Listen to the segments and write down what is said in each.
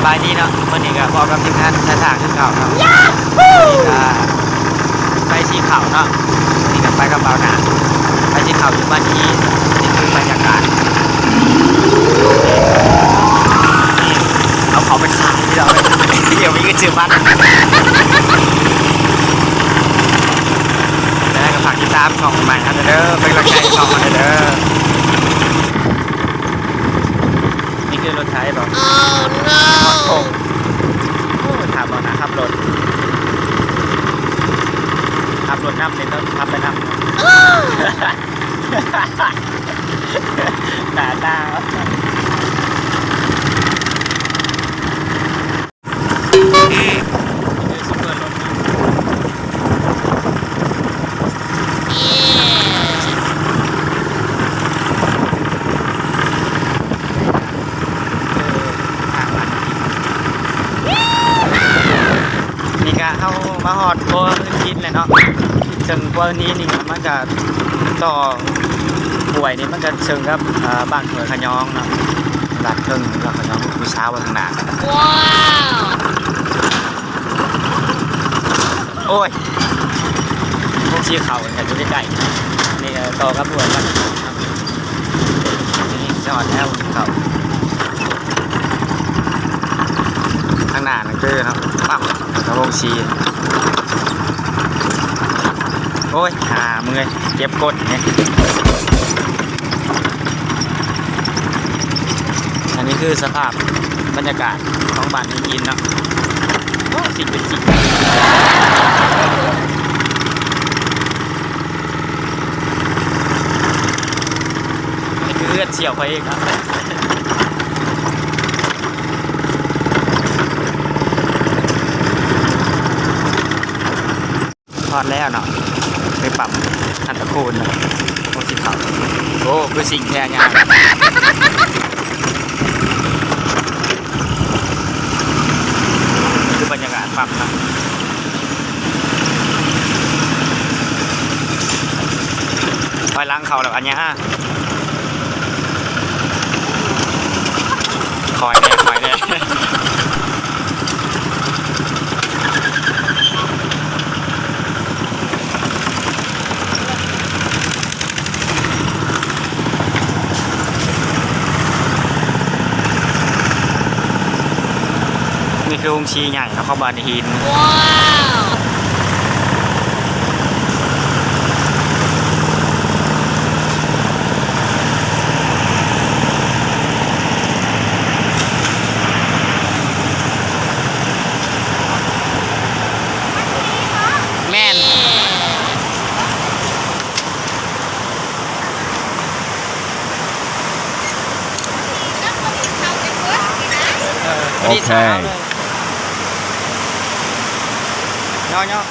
ສະບາຍດີເນາະ ມື້ນີ້ກໍພໍ້ກັບທີມງານສາຍທາງຄືເກົ່າເນາະ. ນີ້ກໍໄປສີເຂົ້າເນາະ ນີ້ກໍໄປກັບບ່າວໜ້າ ໄປສີເຂົ້າຢູ່ບ້ານຮີນ. ນີ້ຄືບັນຍາກາດ ນີ້ເອົາເຂົ້າໄປຂາຍ ດຽວມີເງິນຊື້ບັດ. ແລ້ວກໍຝາກຕິດຕາມຊ່ອງໃໝ່ເຮົາເດີ ເປັນກຳລັງໃຈໃຫ້ຊ່ອງເຮົາເດີ. ນີ້ຄືລົດໄຖບໍ? ໂອ້ໂນ ໂອ້ ຖ້າບໍ່ໜ້າຂັບລົດ ຂັບລົດນຳນີ້ຕ້ອງຂັບໄປນຳ ໜ້າຕາ. ນີ້ກະເຮົາມາຮອດຂົວອື່ນທິນແລ້ວເນາະ ເຊິ່ງຂົວອື່ນທິນນີ້ມັນກະຕໍ່ຫ້ວຍນີ້ ມັນກະເຊິ່ງກັບ ເອີ ບ້ານຫ້ວຍຂະຍອງເນາະ. ລັດເທິງ ລາວກໍຍັງຜູ້ສາວໄວ້ຂ້າງໜ້າ. ວ້າວ ໂອ້ຍ ໂຮງສີເຂົ້າແທ້ ຢູ່ໃກ້ໆ ນີ້ກໍຕໍ່ກັບຫ້ວຍກັນ. ນີ້ຈອດແລ້ວເຂົ້າ ຂ້າງໜ້ານັ້ນຄືເນາະ ປ້ຳ ແລ້ວກໍໂຮງສີ. ໂອ້ຍ ຫາເມື່ອຍ ເຈັບກົ້ນນີ້. ອັນນີ້ຄືສະພາບບັນຍາກາດຂອງບ້ານຫີນເນາະ. ໂອ້ ສິ່ງເປັນສິ່ງ ອັນນີ້ຄືເຮືອນສ່ຽວຂ້ອຍເອງເນາະ. ຮອດແລ້ວເນາະ ໄປປ້ຳອັນຕະໂກນເນາະ ໂອ້ ຊິເຂົ້າ ໂອ້ ຄືສິ່ງແທ້ຍາ ຄືບັນຍາກາດປ້ຳເນາະ ຖອຍຫຼັງເຂົ້າແລ້ວອັນຍາ. ຄ່ອຍແດ່ ຄ່ອຍແດ່. ນີ້ຄືໂຮງສີໃຫຍ່ເນາະ ຂອງບ້ານຫີນ. ວ້າວ ແມ່ນ ເອີ ໂອເຄ ເນາະ ເນາະ.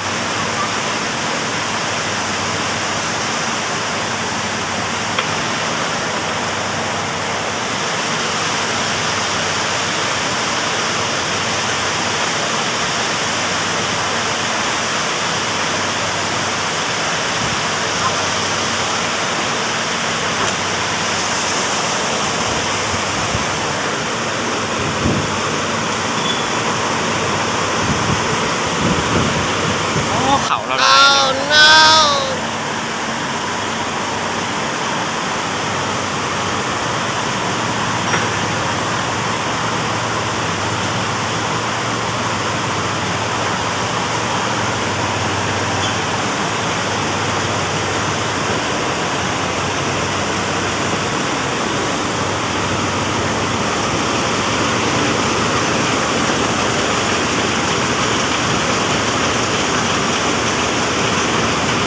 ໂອ້ ເຂົ້າລະລາຍເລີຍ. ໂ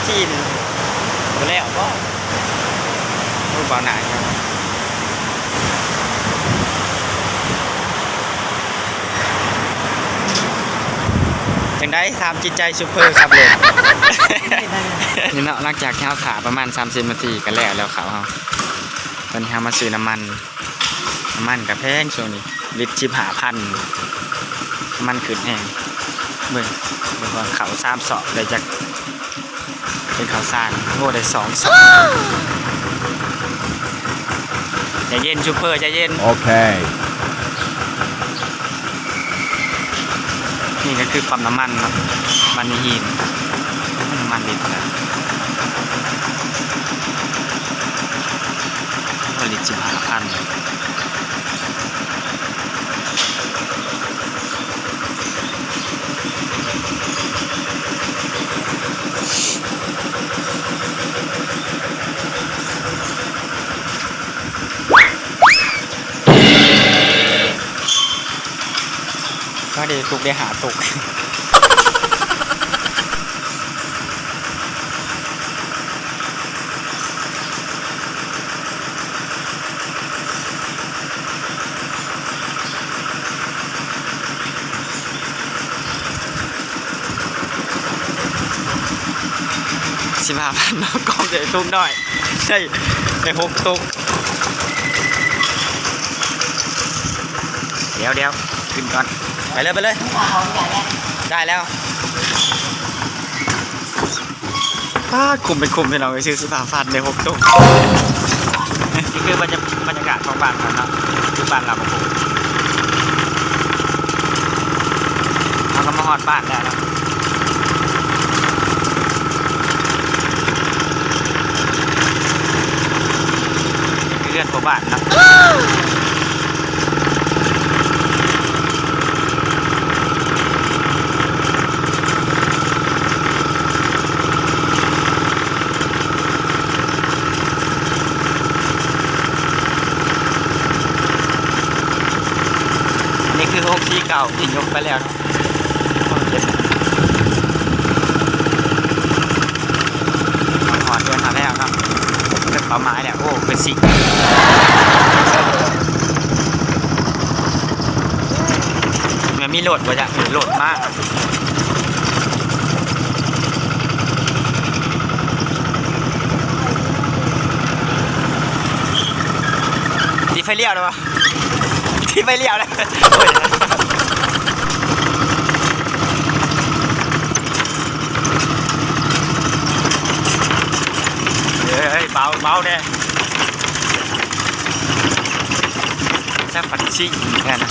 ຈີນ ບໍ່ແລ້ວບໍ່? ໂອ້ ເບົາໜ້າຢູ່. ຈັ່ງໃດ ຖາມຈິດໃຈຊຸບເປີສຳເລັດ ນີ້ເນາະ. ຫຼັງຈາກທີ່ເຮົາຖ້າປະມານສາມສິບນາທີກໍແລ້ວ ແລ້ວເຂົ້າເຮົາ. ຕອນນີ້ເຮົາມາຊື້ນ້ຳມັນ ນ້ຳມັນກໍແພງຊ່ວງນີ້ ລິດສິບຫ້າພັນ ນ້ຳມັນຂຶ້ນແຮງ. ເບິ່ງ ເບິ່ງວ່າເຂົ້າສາມຊອກໄດ້ຈັກ ເປັນເຂົ້າສານ ໂອ້ ໄດ້ສອງຊອກ. ໃຈເຢັນຊຸບເປີ ໃຈເຢັນ. ໂອເຄ. ນີ້ກໍຄືປ້ຳນ້ຳມັນເນາະ ບ້ານຫີນ ນ້ຳມັນລິດລະ ໂອ້ ລິດສິບຫ້າພັນ. ພໍດີຕຸກໄດ້ຫ້າຕຸກ. ສິບຫ້າພັນເນາະ ກອງໃຫຍ່ຕຸກນ້ອຍ ໄດ້ ໄດ້ຫົກຕຸກ. ດຽວໆ ຂຶ້ນກ່ອນ ໄປເລີຍ ໄປເລີຍ ໄດ້ແລ້ວ. ປາດ ຄຸ້ມເປັນຄຸ້ມ ພີ່ນ້ອງເອີຍ ຊື້ສິບຫ້າພັນ ໄດ້ຫົກຕຸກ. ນີ້ຄືບັນຍາ ບັນຍາກາດຂອງບ້ານເຮົາເນາະ ຄືບ້ານລາວບໍ່ກຸ້ງ. ເຮົາກໍມາຮອດບ້ານແລ້ວເນາະ ເຮືອນພໍ່ບ້ານເນາະ. ອັນນີ້ຄືໂຮງສີເກົ່າທີ່ຍົກໄປແລ້ວເນາະ. ມາຮອດເຮືອນເຮົາແລ້ວເນາະ ເຖິງເປົ້າໝາຍແລ້ວ. ໂອ້ ເປັນຊິ ແມ່ນມີລົດບໍ່? ຢາກເຫັນລົດມາກ. ຕິດໄຟລ້ຽວແລ້ວບໍ່? ທີ່ໄປລ້ຽວແລ້ວ ໂອ້ຍ ເອີຍ ເບົາ ເບົາແດ່ ຈັກປັດຊິແນ່ນະ.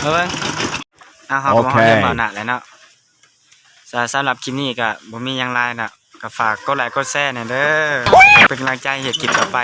ເບິ່ງ ເອົາ ເຮົາກໍມາຮອດເຮືອນບ່າວນະແລ້ວເນາະ. ສະ ສຳລັບຄລິບນີ້ກໍບໍ່ມີຫຍັງຫຼາຍເນາະ ກໍຝາກກົດໄລກົດແຊແດ່ເດີ ເປັນກຳລັງໃຈເຮັດຄລິບຕໍ່ໄປ.